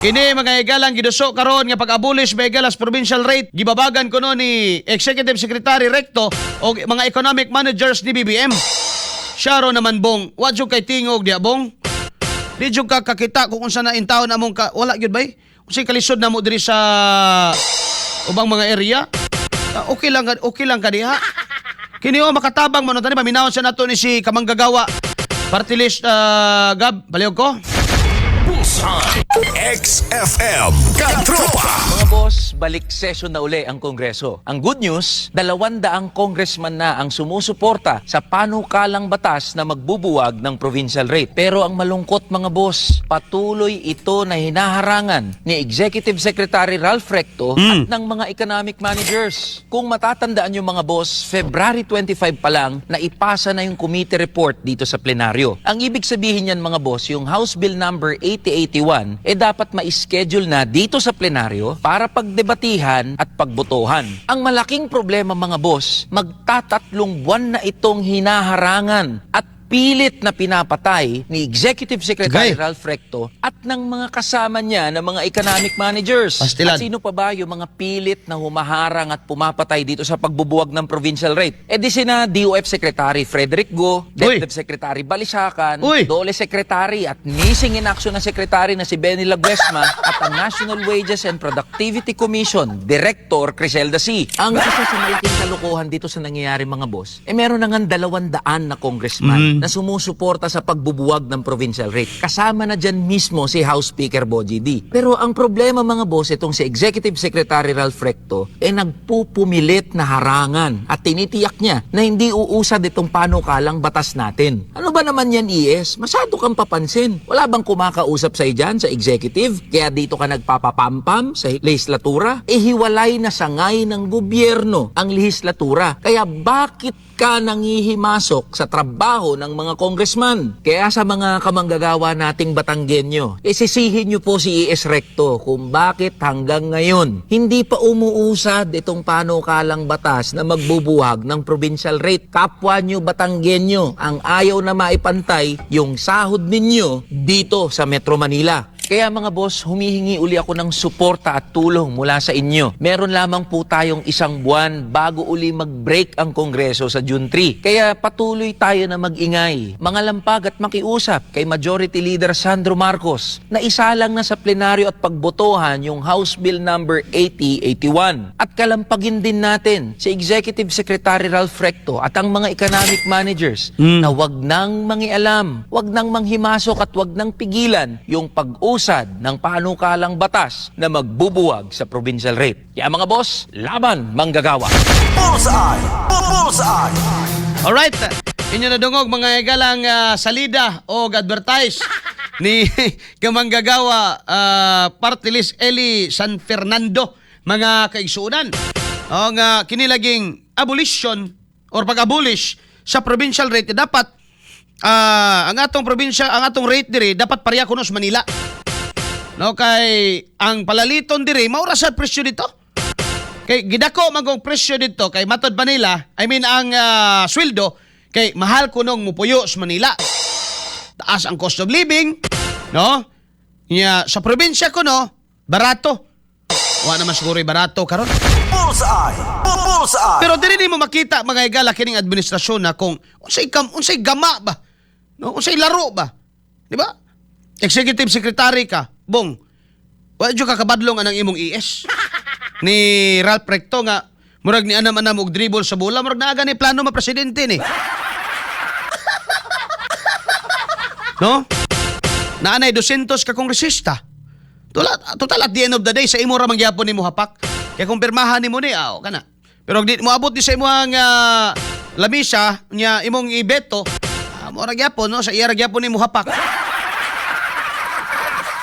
Kini, mga higalang, giduso karon nga pag-abolish, mga higala, sa provincial rate, gibabagan kuno ni Executive Secretary Recto o mga economic managers ni BBM. Siya ro naman, Bong, wa jud kay tingog diya, Bong. Di jud ka kakita kung unsa na intawon among ka, wala gyud bay. Unsay kalisod namo diri sa ubang mga area? Ah, okay lang ka diha. Kini oh, makatabang man tani, paminawon sa nato ni si kamanggagawa party list, Gab, palihog ko. Bullseye. XFM. Katropa. Mga boss, balik session na uli ang Kongreso. Ang good news, 200 congressman na ang sumusuporta sa panukalang batas na magbubuwag ng provincial rate. Pero ang malungkot, mga boss, patuloy ito na hinaharangan ni Executive Secretary Ralph Recto at ng mga economic managers. Kung matatandaan yung mga boss, February 25 pa lang na ipasa na yung committee report dito sa plenaryo. Ang ibig sabihin niyan, mga boss, yung House Bill number 8081 eh dapat ma-schedule na dito sa plenaryo para pagdebatihan at pagbotohan. Ang malaking problema, mga boss, magtatatlong buwan na itong hinaharangan at pilit na pinapatay ni Executive Secretary Gay. Ralph Recto at ng mga kasama niya na mga economic managers. Pastilan. At sino pa ba yung mga pilit na humaharang at pumapatay dito sa pagbubuwag ng provincial rate? E di sina DOF Secretary Frederick Go, Uy. DepEd Secretary Balisacan, Uy. DOLE Secretary at missing in action na Secretary na si Benny Laguesma at ang National Wages and Productivity Commission Director Criselda C. Ang isa sa malaking kalokohan dito sa nangyayari, mga boss, eh meron na nga 200 na congressman na sumusuporta sa pagbubuwag ng provincial rate. Kasama na dyan mismo si House Speaker Bojie Dy. Pero ang problema, mga boss, itong si Executive Secretary Ralph Recto, eh nagpupumilit na harangan at tinitiyak niya na hindi uusad itong panukalang batas natin. Ano ba naman yan, ES? Masyado kang papansin. Wala bang kumakausap sa'yo dyan sa executive? Kaya dito ka nagpapapampam sa legislatura? Eh hiwalay na sangay ng gobyerno ang legislatura. Kaya bakit ka nanghihimasok sa trabaho ng mga congressman? Kaya sa mga kamanggagawa nating Batanggenyo, isisihin niyo po si ES Recto kung bakit hanggang ngayon hindi pa umuusad itong panukalang batas na magbubuwag ng provincial rate. Kapwa niyo Batanggenyo ang ayaw na maipantay yung sahod ninyo dito sa Metro Manila. Kaya, mga boss, humihingi uli ako ng suporta at tulong mula sa inyo. Meron lamang po tayong isang buwan bago uli mag-break ang Kongreso sa June 3. Kaya patuloy tayo na mag-ingay, mga lampag at makiusap kay Majority Leader Sandro Marcos na isalang na sa plenaryo at pagbotohan yung House Bill number 8081. At kalampagin din natin si Executive Secretary Ralph Recto at ang mga economic managers na wag nang mangialam, wag nang manghimasok at wag nang pigilan yung pag-usad ng panukalang batas na magbubuwag sa provincial rate. Kaya, mga boss, laban manggagawa! Bullseye. Bullseye. Alright. Inyo nadungog, mga higalang, salida o advertise ni kamanggagawa party list Eli San Fernando, mga kaigsuonan. O nga kini laging abolition or pag-abolish sa provincial rate, dapat ang atong probinsya, ang atong rate diri dapat pareha kuno sa Manila. No, kay ang palaliton diri mao ra sa presyo dito. Kay gidako man kong presyo dito kay matod pa nila, I mean ang sweldo kay mahal kunong mupuyo sa Manila. Taas ang cost of living, no? Nya sa probinsya ko no, barato. Wa naman siguro barato karon. Bullseye. Bullseye. Pero dili nimo makita, mga higala, kining administrasyon na kung unsay gama ba? No, unsay laro ba? Di ba? Executive secretary ka, Bong. Wa jud ka kabadlong anang imong ES ni Ralph Recto nga murag ni anam-anam og dribble sa bola, murag naa gani plano ma presidente ni. No? Naanay 200 ka kongresista. Total, total, at the end of the day, sa imo ra man gyapon nimo hapak. Kay kung pirmahan nimo ni aw kana. Pero di moabot ni sa imong lamisa nya imong ibeto, mo ra gyapon no, sa iya ra gyapon nimo hapak.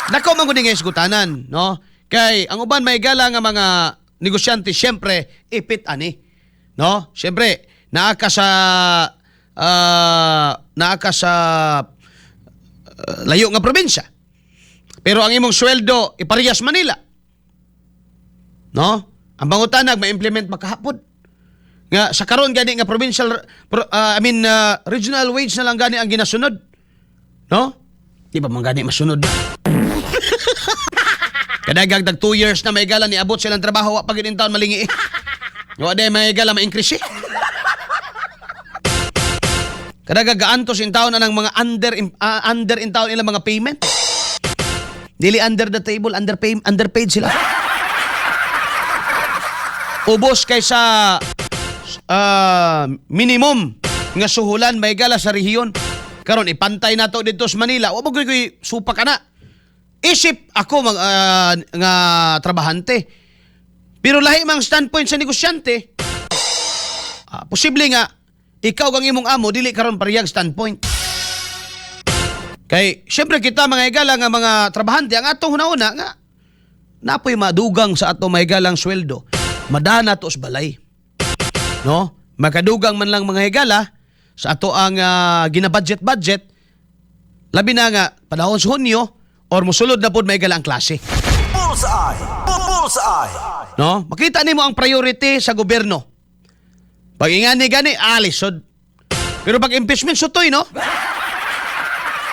Dako man gud nga isgutanan, no? Kay ang uban may gala nga mga negosyante syempre ipit ani. No? Syempre naa ka sa layo nga probinsya. Pero ang imong sweldo iparehas Manila. No? Ang pangutana, ma-implement makahapon? Nga sa karon gani nga provincial I mean regional wage na lang gani ang ginasunod. No? Di ba man gani masunod? Kadagag dag 2 years na, mga higala, niabot silang trabaho, wa pa gid taon malingi eh. Wa day, mga higala, ma-increase eh. Kadagag gaantos in taon anang mga under in taon ilang mga payment. Dili under the table, underpaid sila. Ubos kaysa minimum nga suhulan, mga higala, sa rehiyon. Karon ipantay nato dito sa Manila. Wa mo koy supa ka na. Isip ako nga trabahante. Pero lahi mang standpoint sa negosyante. Posible nga ikaw kang imong amo dili karon parehang standpoint. Kay syempre kita, mga higala, nga mga trabahante, ang atong hunahuna nga napoy madugang sa ato, mga higalang, sweldo. Madana to sa balay. No? Makadugang man lang, mga higala, sa ato ang gina-budget budget, labi na nga panahon sa Hunyo or musulod na pod, mga higala, ang klase. Bullseye! Bullseye! No? Makita nimo ang priority sa gobyerno. Pag ingani gani, alisod. Pero pag impeachment, sutoy, no?